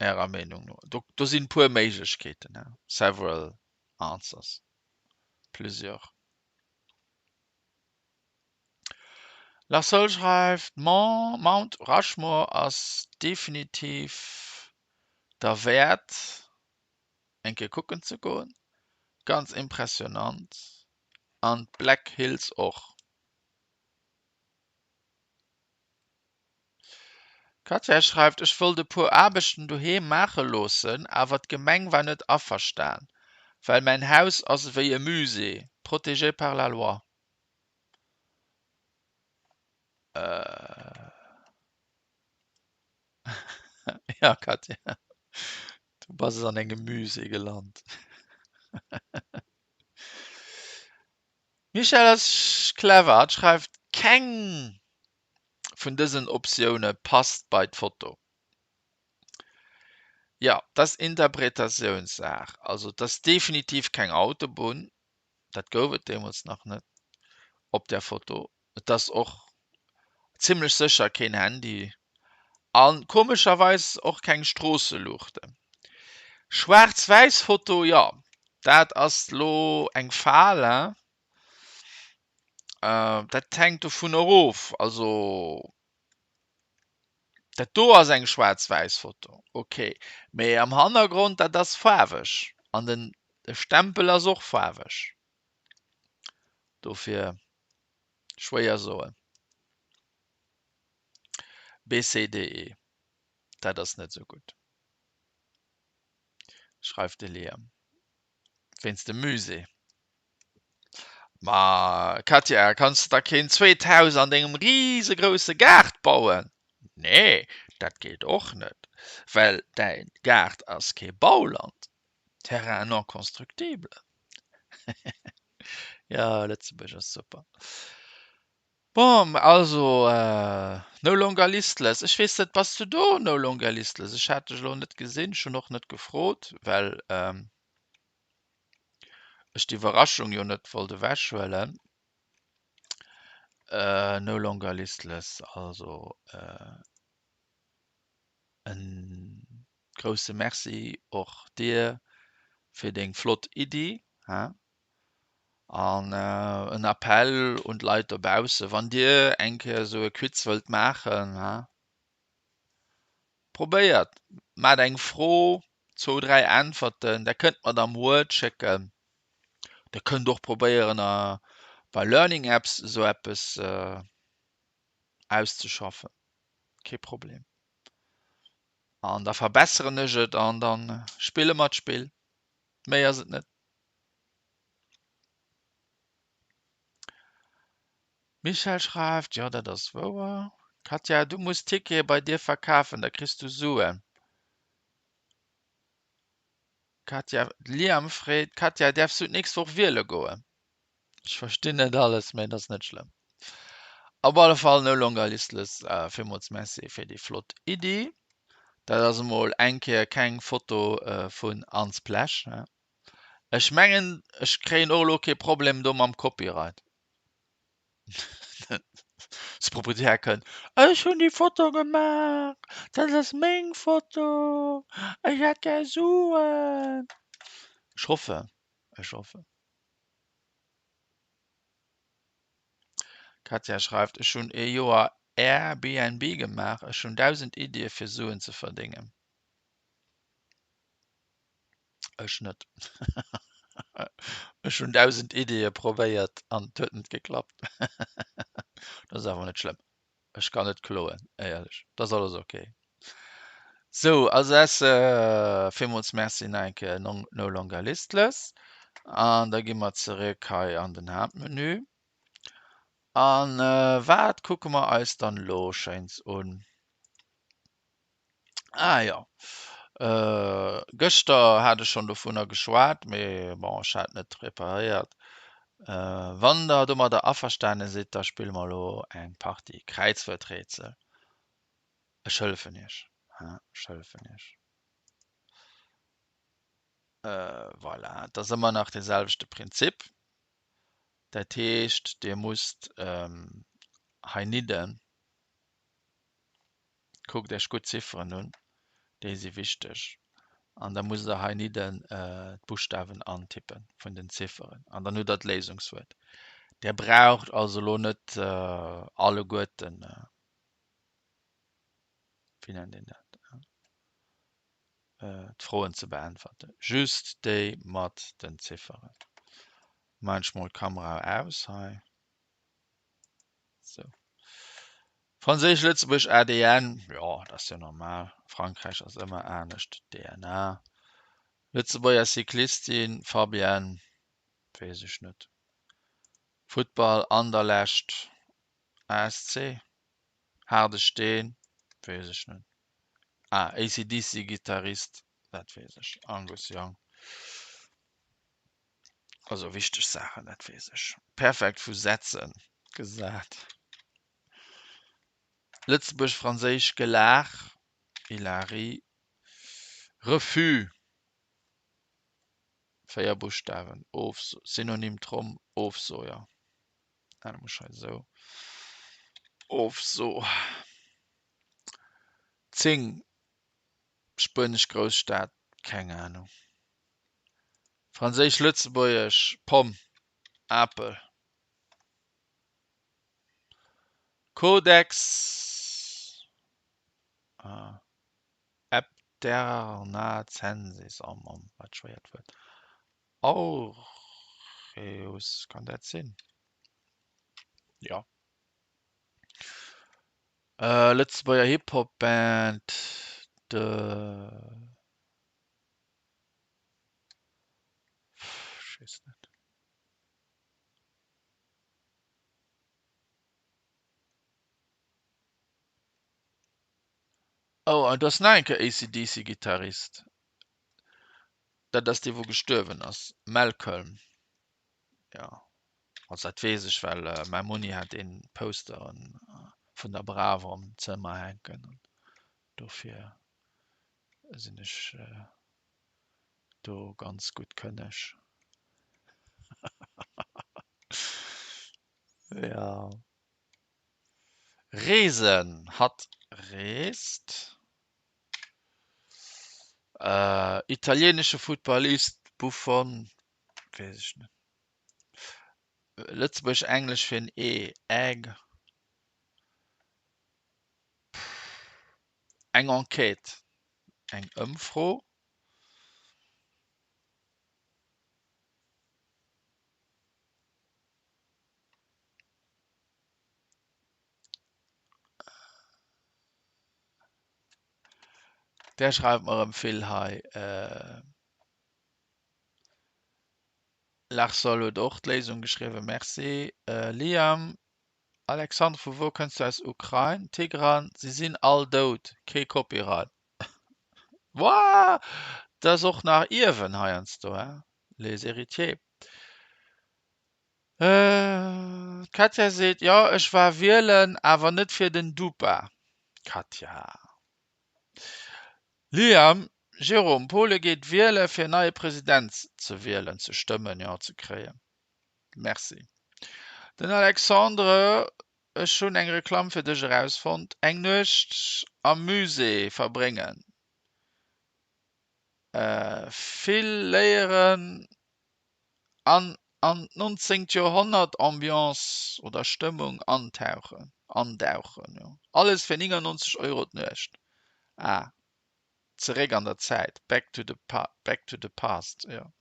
Ärer Meenung no? Do, do sinn puer Méiglechkeeten, he? Several answers. Plusieurs. Larsol schreift, Mount Rushmore ass definitiv derwäert eng Kéier kucken ze goen. Ganz impressionant. An d'Black Hills och. D'Katja schreift, Ech wollt e puer Aarbechten doheem maache loossen, awer d'Gemeng war net averstan, well mäin Haus ass ewéi e Musée, protégé par la loi. Jo, Katja, du bass an engem Musée gelant. D'Michèle ass clever, hatt schreift, Keng vun dësen Optioune passt bei d'Foto. Jo, dat ass Interpretatiounssaach. Also et ass definitiv keng Autobunn, dat gouf et deemools nach net op där Foto. Et ass och zimmlech sécher keen Handy a komescherweis och keng Stroosseluuchten. Schwaarz-wäiss Foto, jo, dat ass lo eng Fal, hein? Dat hänkt dovun erof. Also dat do ass eng schwaarz-wäiss Foto, ok, mee am Hannergrond, dat ass faarweg an den Stempel ass och faarweg. Dofir schwéier soen. BCDE, dat ass net esou gutt, schreift de Liam. Wéinst dem Musée. Ma Katja, kanns de der keen zweet Haus an dengem risegrousse Gaart bauen? Nee, dat geet och net, well däi Gaart ass kee Bauland, Terrain non constructible. Jo, Lëtzebuerg ass super. Bon, also No longer listless. Ech weess net, bass du do, No longer listless? Ech hat dech elo net gesinn, ech hunn och net gefrot, well ech d'Iwwerraschung jo net wollt ewechhuelen. No longer listless, also e grousse Merci och dir fir deng flott Iddi. An en Appell un d'Leit dobaussen, Wann Dir eng Kéier esou e Quiz wëllt maachen, probéiert, maacht eng Fro, zwou, dräi Äntwerten, där kënnt mer da am Word schécken. Der kënnt och probéieren, bei Learning Apps esou eppes auszeschaffen, kee Problem. An da verbesseren ech et an da spille mer d'Spill. Méi ass et net. Michèle schreift, Jo, dat ass wouer. Katja, du muss Tickete bei dir verkafen, da kriss du Suen. Katja, Liam freet, Katja, däerfs du d'nächst Woch wiele goen? Ech verstinn net alles, mä et ass net schlëmm. Op alle Fall, No Longer Listless, villmools Merci fir déi flott Iddi. Dat ass emol eng Kéier keng Foto vun Unsplash. Ech mengen, ech kréien och elo kee Problem do mam Copyright. De Proprietär kënnt, Ech hunn déi Foto gemaach, dat ass meng Foto, ech hätt gär Suen. Ech hoffen, ech hoffen. D'Katja schreift, Ech hunn ee Joer Airbnb gemaach, ech hunn 1.000 Iddie fir Suen ze verdéngen. Ech net. Ech hunn 1.000 Iddie probéiert an et huet net geklappt. Dat ass awer net schlëmm. Ech kann net kloen, éierlech. Dat ass alles ok. Sou, als esse villmools Merci nach eng Kéier No Longer Listless. An da gi mer zeréck hei an den Haaptmenü. An wat kucke mer eis dann elo schéins un? Ah jo. Gëschter hat ech schonn dovunner geschwat, mee bon, ech hat net preparéiert. Wann der domadder averstane sidd, da spille mer elo eng Partie Kräizwuerträtsel. Ech hëllefen iech, ech hëllefen iech. Voilà, et ass ëmmer nach dee selwechte Prinzip. Dat heescht, Dir musst heinidden, kuckt Iech gutt d'Zifferen un, déi si wichteg, an da musst Der heinidden d'Buschtawen antippe vun den Zifferen an dann hutt Der d'Léisungswuert. Dir braucht also elo net alleguerten, wéi nennt een dat, d'Froen ze beäntwerten, just déi mat den Zifferen. Maan ech mol d'Kamera aus hei. Sou. Franséisch, Lëtzebuerg, ADN, jo dat ass jo normal, Frankräich ass ëmmer anescht, DNA. Lëtzebuerger Cyclistin, Fabienne, weess ech net. Futtball, Anderlecht, ASC, Haarde Steen, weess ech net. Ah, AC/DC-Gittarist, dat weess ech, Angus Young. Also wichteg Saachen, dat weess ech. Perfekt vu Sätzen gesat. Lëtzebuerg-Franséisch Gelaach, Hilarie, Refus, 4 Buschtawen, Ofso, Synonym Tromm, Ofsoer. Ah, da muss ech hei esou. Ofso. 10, Spuenesch Grousstad, keng Anung. Franséisch, Lëtzebuergesch, Pomm, Apel. Codex Aepternacensis, oh Mamm, wat schwéiert Wuert. Aureus, kann dat sinn? Jo. Lëtzebuerger Hip-Hop-Band de. Ech weess net. Oh, an do ass nach eng Kéier AC/DC-Gittarist. Dat ass dee wou gestuerwen ass, Malcolm. Jo, also dat weess ech, well mäi Monni hat een Poster vun der Bravo am Zëmmer hänken an dofir sinn ech do ganz gutt kënneg. Jo. Reesen, hatt reest. Italienesche Futtballist Buffon, weess ech net. Lëtzebuergesch-Englesch fir en Ee, Egg. Eng Enquête, eng Ëmfro. Där schreift mer erëm vill hei. Larsol huet och d'Léisung geschriwwen, Merci. Liam, Alexandre, vu wou kënns du aus Ukrain? Tigran, Si sinn all dout, kee Copyright. Woah, dat ass och nach Ierwen heiansdo, hein, les héritiers. D'Katja seet, Jo, ech war wielen, awer net fir den Dupa. Katja. Liam, Jérôme, Pole geet wiele fir en neie President ze wielen, ze stëmmen, jo, ze kréien. Merci. Den Alexandre, Ech hunn eng Reklamm fir dech erausfonnt, Eng Nuecht am Musée verbréngen, vill léieren An an d'nonzéngt Joerhonnert Ambiance oder Stëmmung antauchen, andauchen, jo. Alles fir 99 Euro d'Nuecht. Ah, zeréck an der Zäit, back to the back to the past, jo.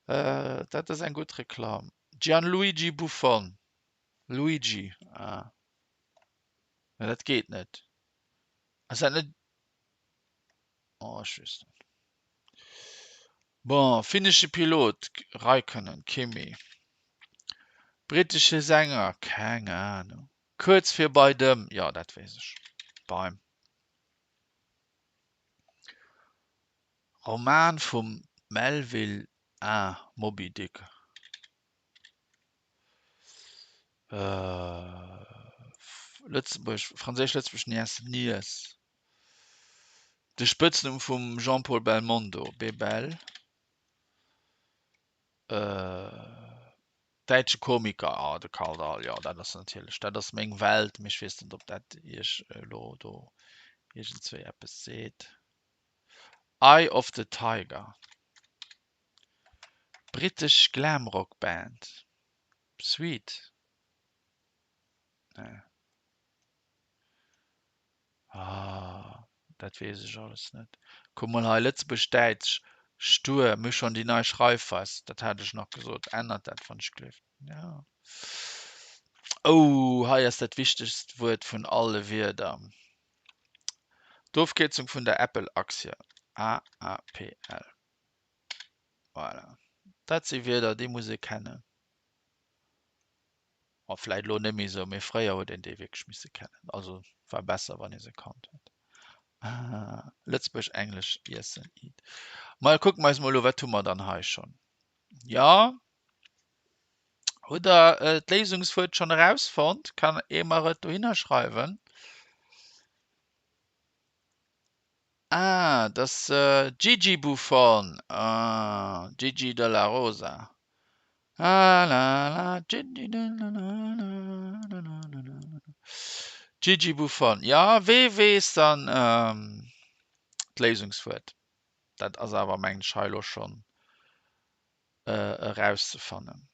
Dat ass eng gutt Reklamm. Gianluigi Buffon, Luigi, ah, mä dat geet net. Ass dat net. Oh, ech weess net. Bon, finnesche Pilot, Räikkönen, Kimi. Brittesche Sänger, keng Ahnung. Kuerz fir bei dem, jo dat weess ech, beim. Roman vum Melville, ah, Moby Dick. Lëtzebuerg, franséisch-lëtzebuergesch Niess, Niess. De Spëtznumm vum Jean-Paul Belmondo, Bebel. Däitsche Komiker, ah, de Karl Dahl, jo, dat ass natierlech, dat ass meng Welt, mee ech weess net, ob dat Iech elo do iergendswéi eppes seet. Eye of the Tiger, brittesch Glamrock-Band, Sweet, nee. Ah, dat weess ech alles net. Kuck mol hei, Lëtzebuerg-Däitsch, Stur, mir hu schonn déi nei Schreifweis, dat hat ech nach gesot, ännert dat wann ech gleeft. Ja. Oh, hei ass dat wichtegst Wuert vun alle Wierder. D'Ofkierzung vun der Apple-Aktie, AAPL. Voilà. Dat si Wierder, déi muss ee kennen. Bon, vläit elo net méi esou, mee fréier huet een déi wierklech misse kennen. Also war besser, wann ee se kannt huet. Lëtzebuerg, Englesch, Iessen, eat. Majo, kucke mer eis mol u, wat hu mer dann hei schonn? Jo, hutt Der d'Léisungswuert schonn erausfonnt? Kann ee mer et dohinner schreiwen? Ah, dat ass Gigi Buffon. Ah, Gigi de la Rosa. La la la, Gigi de la la la la la la la. Gigi Buffon. Ja, wee weess dann d'Léisungswuert? Dat ass awer, mengen ech, hei elo schonn erauszefannen.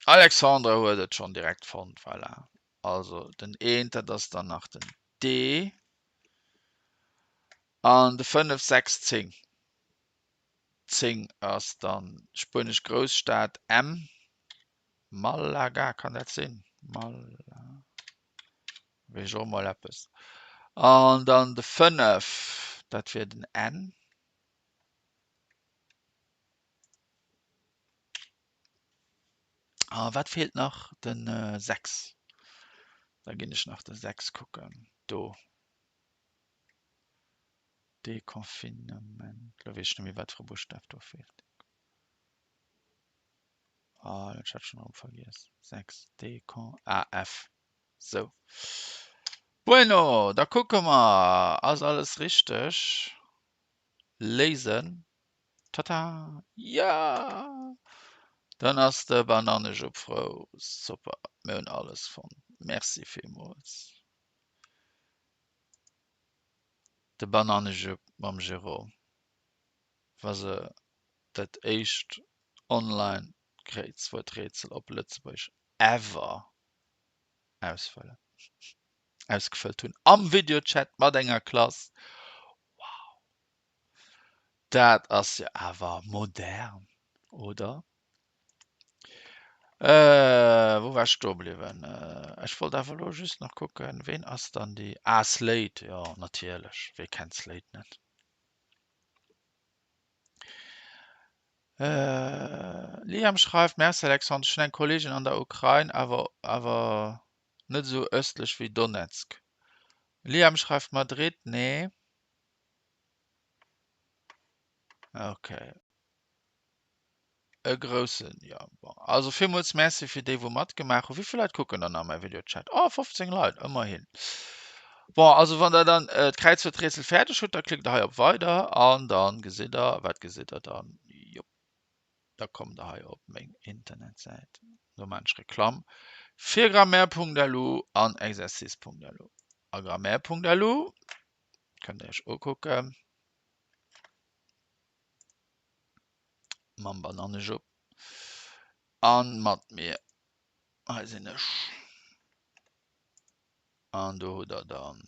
Alexandre huet et schonn direkt fonnt, voilà. Also den eent, dat ass dann nach den D. An de 5, 6, 10. 10 ass dann spuenesch Grousstad M. Malaga, kann dat sinn? Malaga. Weess ech och mol eppes. An dann de 5, dat wier den N. A wat feelt nach? Den 6. Da ginn ech nach de 6 kucken. Do. Deconfinement. Lo weess ech net méi, wat fir e Buschtaf do feelt. Ah, ech hat schonn erëm vergiess. 6, Decon, ah, F. Sou. Bueno, da kucke mer. Ass alles richteg? Léisen. Tata! Ja! Dann ass de Banannejupp frou. Super, mir hunn alles fonnt. Merci villmools. De Banannejupp mam Jérôme, wa se dat éischt online Kräizwuerträtsel op Lëtzebuergesch ever ausfëllen, ausgefëllt hunn am Videochat mat enger Klass. Wow! Dat ass jo awer modern, oder? Wou war ech stoe bliwwen? Ech wollt awer elo just nach kucken, ween ass dann déi, ah Slate, jo natierlech, wee kennt Slate net? Liam schreift, Merci Alexandre, ech hunn eng Kolleegin an der Ukrain, awer awer net esou ëstlech wéi Donezk. Liam schreift, Madrid, nee. Okay. E groussen jo. Bon, also villmools Merci fir déi wou matgemaach hunn. Wéivill Leit kucken dann nach mäi Videochat? Oh 15 Leit, ëmmerhin. Bon, also wann der dann äh, d'Kräizwuerträtsel fäerdeg hutt, da klickt der hei op weider an dann gesitt der, wat gesitt der dann? Jop, da kommt der hei op meng Internetsäit. Do maan ech Reklamm fir grammaire.lu an exercice.lu. A grammaire.lu kënnt der iech ukucken. Mam Banannejupp an mat mir. Hei sinn ech. An do hutt der dann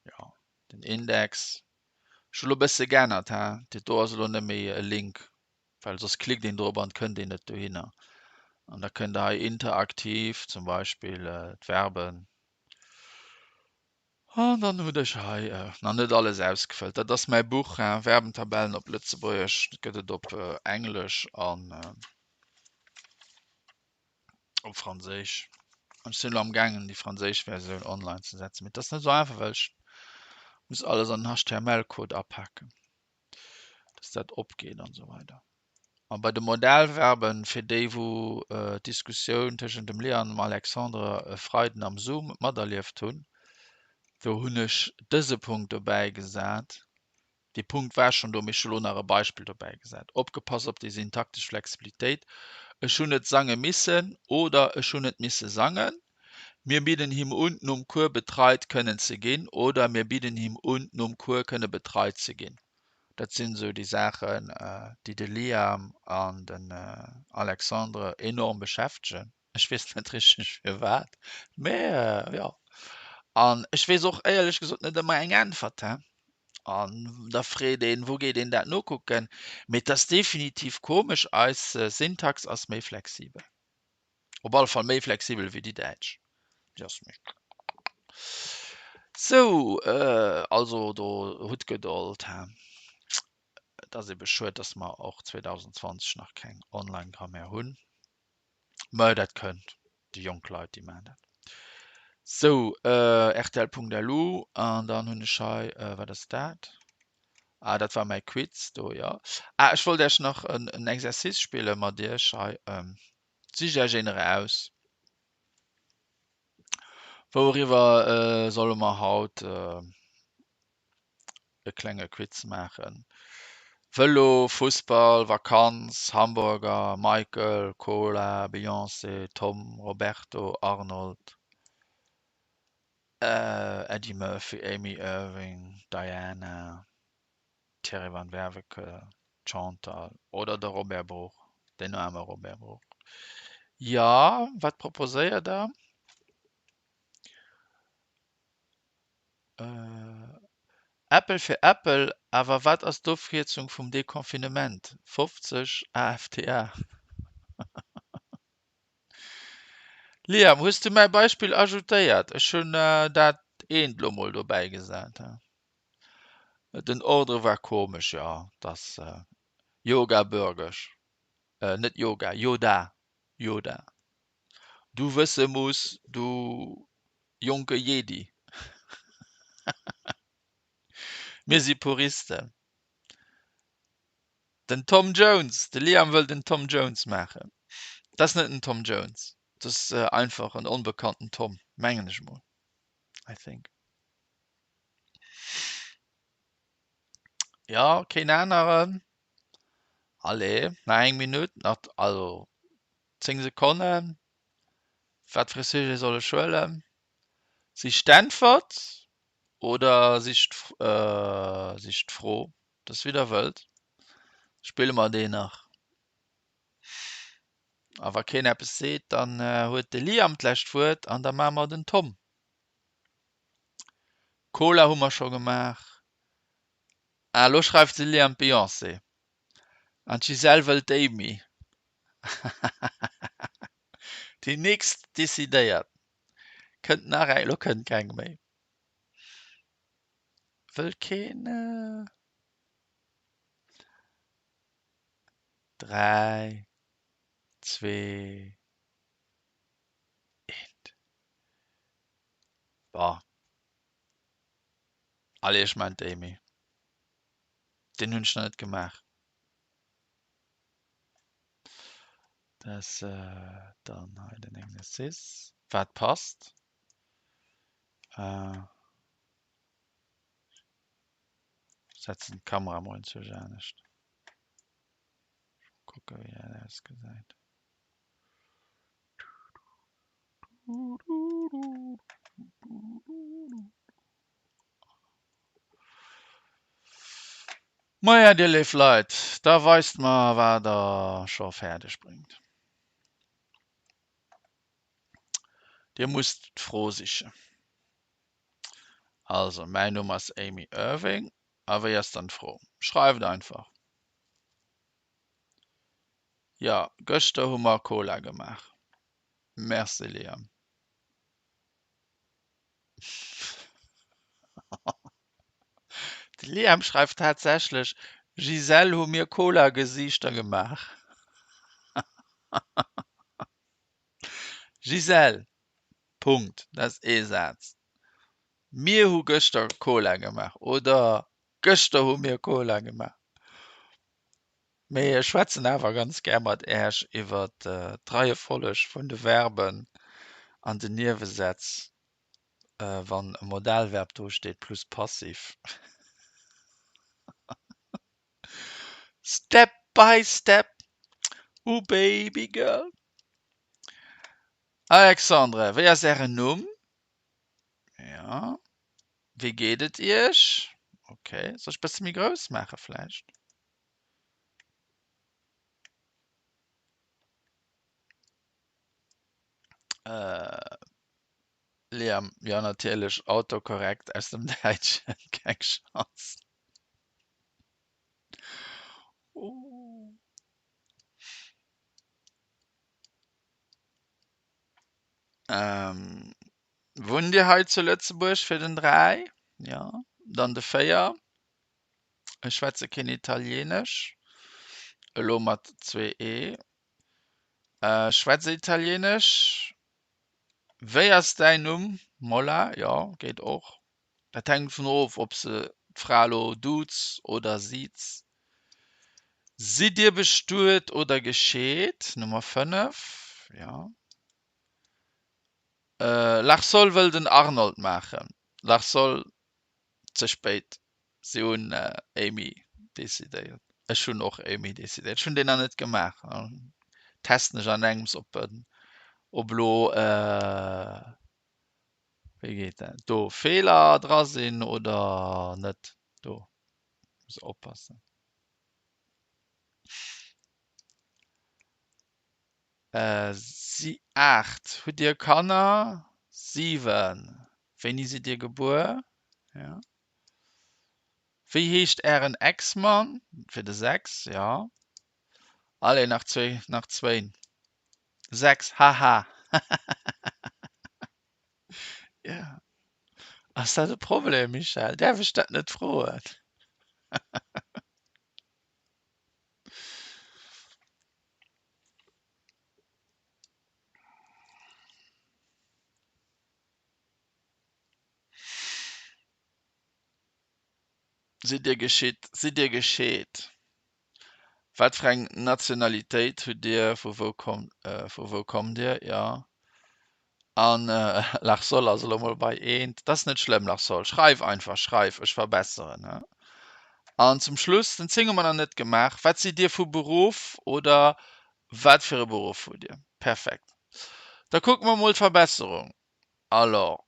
jo den Index. Ech hu lo e bësse geännert, he. Dat do ass elo net méi e Link, well soss klickt een drop an et kënnt een net dohinner. An da kënnt der hei interaktiv zum Beispill d'Verben An dann hutt ech hei nach net alles ausgefëllt. Dat ass mäi Buch, hein, Verbentabellen op Lëtzebuergesch. Dat gëtt et op Englesch an op Franséisch. An ech sinn elo amgaangen, déi franséisch Versioun online ze setzen. Mee et ass net esou einfach, well ech muss alles an den HTML-Code apaken. dat opgeet an esou weider. A bei de Modalverben, fir déi wou d'Diskussioun tëschent dem Léa an dem Alexandre e Freiden am Zoom materlieft hunn, do hunn ech dëse Punkt dobäi gesat. Dee Punkt war schonn do, mee ech hu lo nach e Beispill dobäi gesat. Opgepasst op déi syntaktesch Flexibilitéit, Ech hunn et sange missen oder Ech hunn et misse sangen. Mir bidden him un, nom Cours betreit kënnen ze ginn oder Mir bidden him un, nom Cours kënne betreit ze ginn. Dat sinn esou déi Saachen, déi de Liam an den Alexandre enorm beschäftegen. Ech weess net richteg firwat, mä jo. An ech weess och éierlech gesot net ëmmer eng Äntwert. He? An da freet een, wou geet een dat nokucken? Mee et ass definitiv komesch, eis Syntax ass méi flexibel. Op alle Fall méi flexibel wéi déi däitsch. Déi ass méi. Sou, also do hutt Gedold, he. Et ass ebe schued, dass mer och 2020 nach keng Online-Grammaire hunn. Mä dat kënnt, déi jonk Leit, déi maachen dat. Sou, rtl.lu an dann hunn ech hei, wat ass dat? Ah, dat war mäi Quiz do, jo. Ah, ech wollt Iech nach en, en Exercice spille mat Iech hei. Sicht Iech een eraus. Wouriwwer solle mer haut e klenge Quiz maachen? Vëlo, Fussball, Vakanz, Hamburger, Michael, Cola, Beyoncé, Tom, Roberto, Arnold, Eddie Murphy, Amy Irving, Diana, Thierry van Werveke, Chantal oder de Robert Bruch, den aarme Robert Bruch. Jo, wat proposéiert der? Äppel fir Äppel, awer wat ass d'Ofkierzung vum Deconfinement? 50 AFTA. Liam, hues du mäi Beispill ajoutéiert? Ech hunn dat eent lo mol dobäi gesat. Den Ordre war komesch, jo, dass Yoga Bürgesch, net Yoga, Yoda, Yoda, du wësse muss, du jonke Jedi. Mir si Puristen. Den Tom Jones, de Liam wëll den Tom Jones maachen. Dat ass net den Tom Jones, dat ass einfach en onbekannten Tom, mengen ech mol, I think. Jo, keen aneren? Allez, nach eng Minutt, nach, also 10 Sekonnen. Wat fir e Sujet soll ech huelen? Sicht d'Äntwert oder sicht sicht d'Fro? Dat ass wéi der wëllt. Spille mer deen nach. A wa keen eppes seet, dann huet de Liam d'lescht Wuert an da maache mer den Tom. Cola hu mer scho gemaach. Ah, elo schreift de Liam d'Beyoncé. An d'Gisèle wëllt d'Amy. Déi nächst decidéiert. Kënnt nach eng? Elo kënnt keng méi. Wëll keen? 3, 2, 1. Bon. Allez, ech maan d'Amy. Deen hunn ech nach net gemaach. Dat ass dann hei den Exercice. Wat passt? Setzen d'Kamera mol enzwousch anescht. Kucke wéi dat ausgesäit. Maja, dir léif Leit, da weist mer wat der scho fäerdeg bréngt. Dir musst d'Fro sichen. Also, mäin Numm ass Amy Irving. A wéi ass dann d'Fro? Schreift einfach. Jo, gëschter hu mer Cola gemaach. Merci, Liam. De Liam schreift tatsächlech, Gisèle hu mir Cola-Gesiichter gemaach. Gisèle, Punkt, dat ass ee Saz. Mir hu gëschter Cola gemaach oder Gëschter hu mir Cola gemaach. Mee ech schwätzen awer ganz gär mat Äech iwwer d'Reiefolleg vun de Verben an den Niewesätz, wann e Modalverb do steet plus Passiv. Step by step, ooh baby girl. Alexandre, wéi ass Ären Numm? Jo. Wéi geet et Iech? Ok, soll ech bësse méi grouss maache vläicht? Äh, Liam, jo natierlech, Autocorrect aus dem Däitschen, keng Chance. Oh. Ähm, wunnt Dir hei zu Lëtzebuerg fir den 3? Jo. Dann de 4. Ech schwätze keen Italienesch. Elo mat zwee E. Äh, schwätze Italienesch. Wéi ass däin Numm? Molla, jo, geet och. Dat hänkt dovun of, ob se d'Fra elo duuzt oder siizt. Sidd Dir bestuet oder gescheet? Nummer 5, jo. Larsol wëll den Arnold maachen. Larsol, Ze spéit, si hunn Amy decidéiert. Ech hunn och Amy decidéiert. Ech hunn deen nach net gemaach. Testen ech an engems op en ob elo wéi geet dat do Feeler dra sinn oder net. Do muss oppassen. Si 8. Hutt Dir Kanner? 7. Wéini sidd Dir gebuer? Ja. Wéi heescht Ären Ex-Mann? Fir de 6, ja. Allez, nach zwee, nach zwéin. 6, haha. Ja. Ass dat e Problem, Michèle? Däerf ech dat net froen? Sidd Dir geschitt? Sidd Dir gescheet? Wat fir eng Nationalitéit hutt Dir? Vu wou kommt, vu wou kommt Dir? Jo. An Larsol ass elo mol bei eent. Dat ass net schlëmm, Larsol. Schreif einfach, schreif, ech verbesseren. An zum Schluss, den 10 hu mer nach net gemaach. Wat sidd Dir vu Beruff oder wat fir e Beruff hutt Dir? Perfekt. Da kucke mer mol d'Verbesserung. Alors,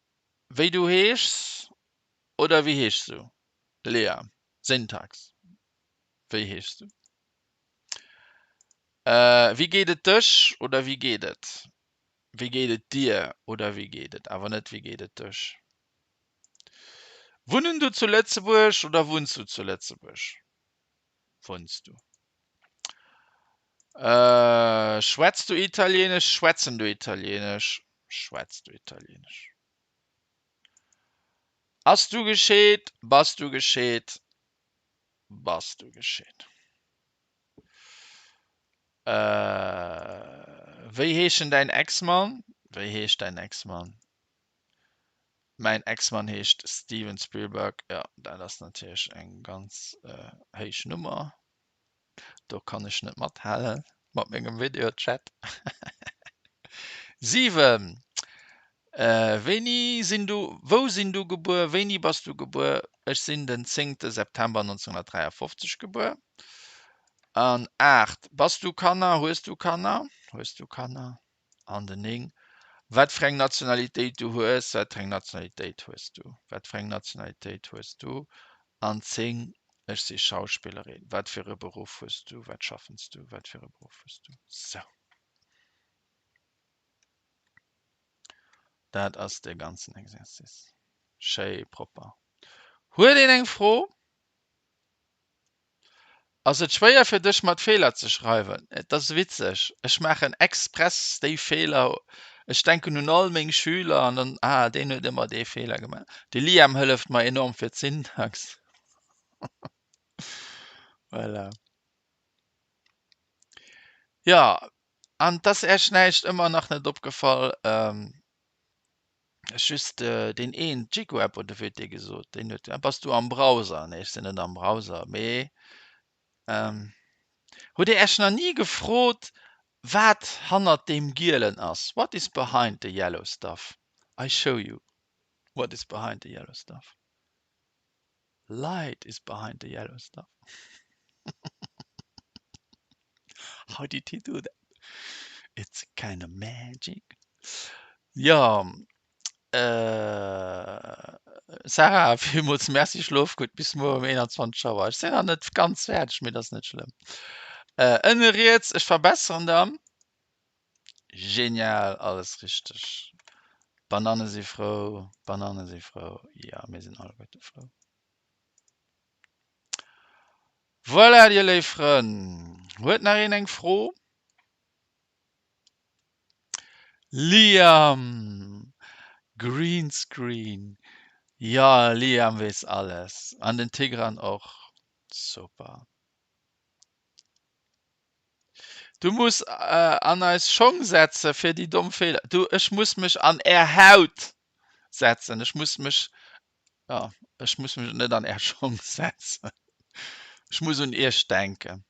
wéi du heeschs oder wéi heeschs du? Lea, Syntax, wéi heeschs du? Wéi geet et dech oder wéi geet et? Wéi geet et dir oder wéi geet et, awer net wéi geet et dech. Wunnen du zu Lëtzebuerg oder wunns du zu Lëtzebuerg? Wunns du. Schwätz du Italienesch? Schwätzen du Italienesch? Schwätz du Italienesch? Ass du gescheet? Bass du gescheet? Bass du gescheet? Wéi heeschen däin Ex-Mann? Wéi heescht däin Ex-Mann? Mäin Ex-Mann heescht Steven Spielberg. Jo, dat ass natierlech eng ganz héich Nummer. Do kann ech net mathalen mat mengem Videochat. 7, Wéini sinn du, wou sinn du gebuer? Wéini bass du gebuer? Ech sinn den zéngte September 1953 gebuer. An 8, Bass du Kanner? Hues du Kanner? Hues du Kanner? An den 9, Wat fir eng Nationalitéit du hues? Wat fir eng Nationalitéit hues du? Wat fir eng Nationalitéit hues du? An 10, Ech si Schauspillerin. Wat fir e Beruff hues du? Wat schaffens du? Wat fir e Beruff hues du? Sou. Dat ass dee ganzen Exercice. Schéi propper. Huet een eng Fro? Ass et schwéier fir dech mat Feeler ze schreiwen? Et ass witzeg, ech maachen express déi Feeler, ech denken un all meng Schüler an dann, ah deen huet ëmmer dee Feeler gemaach. De Liam hëlleft mer enorm fir d'Syntax. Voilà. Jo, an 't ass Äech näischt ëmmer nach net opgefall, Ech just deen een, Chico-App oder wéi huet dee gesot, deen huet, ah bass du am Browser? Nee, ech sinn net am Browser, mee Hutt Dir Iech nach ni gefrot, wat hannert deem Gielen ass? What is behind the yellow stuff? I show you what is behind the yellow stuff. Light is behind the yellow stuff. How did he do that? It's a kind of magic. Jo, Sarah, villmools Merci, schlof gutt, bis muer um 21 Auer. Ech sinn nach net ganz fäerdeg, mee dat ass net schlëmm. Ënne riets, ech verbesseren dann. Genial, alles richteg. D'Bananne si frou, d'Bananne si frou. Jo, mir sinn alleguerte frou. Voilà, dir léif Frënn. Huet nach een eng Fro? Liam! Greenscreen. Jo, Liam weess alles. An den Tigran och. Super. Du muss an eis Schong setze fir déi domm Feeler. Du, ech muss mech an är Haut setzen. Ech muss mech, jo, ech muss mech net an är Schong setzen. Ech muss un iech denken.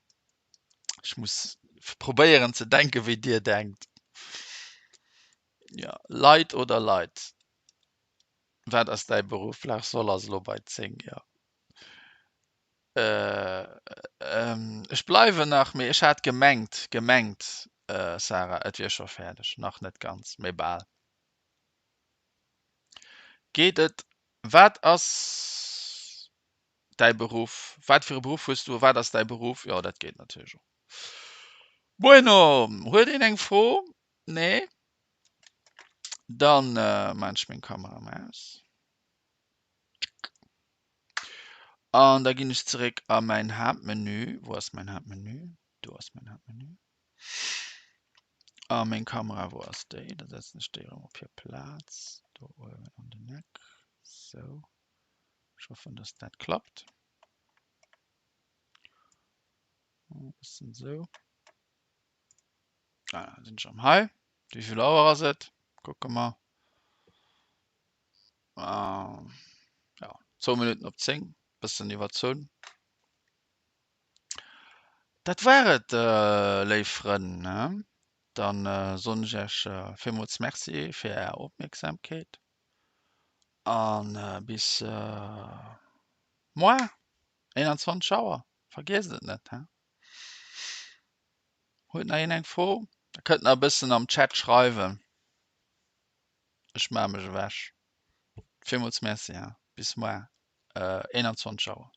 Ech muss probéieren ze denken, wéi dir denkt. Jo, Leit oder Leit? Wat ass däi Beruff? Lars Soll ass elo bei 10, jo. Ech bleiwen nach, mee ech hat gemengt, gemengt, Sarah, et wier scho fäerdeg. Nach net ganz, mee bal. Geet et, wat ass däi Beruff? Wat fir e Beruff hues du a wat ass däi Beruff? Jo, dat geet natierlech och. Bueno, huet een eng Fro? Nee? Dann maan ech meng Kamera mol aus. An da ginn ech zeréck a mäin Haaptmenü. Wou ass mäin Haaptmenü? Do ass mäin Haaptmenü. A meng Kamera, wou ass déi? Da setzen ech déi erëm op hir Plaz. Do uewen an den Eck. Sou. Ech hoffen, dass dat klappt. E bëssen sou. Ah, da sinn ech erëm hei. Wéi vill Auer ass et? Kucke mer. Ja, zwou Minutten op 10, bëssen iwwer zwou. Dat war et, léif Frënn. Dann soen ech Iech villmools Merci fir Är Opmierksamkeet a bis moar, 21 Auer. Vergiesst et net, he? Huet nach een eng Fro? Der kënnt nach e bëssen am Chat schreiwen. Ech maache mech ewech. Villmools Merci, he? Bis moar, 21 Auer.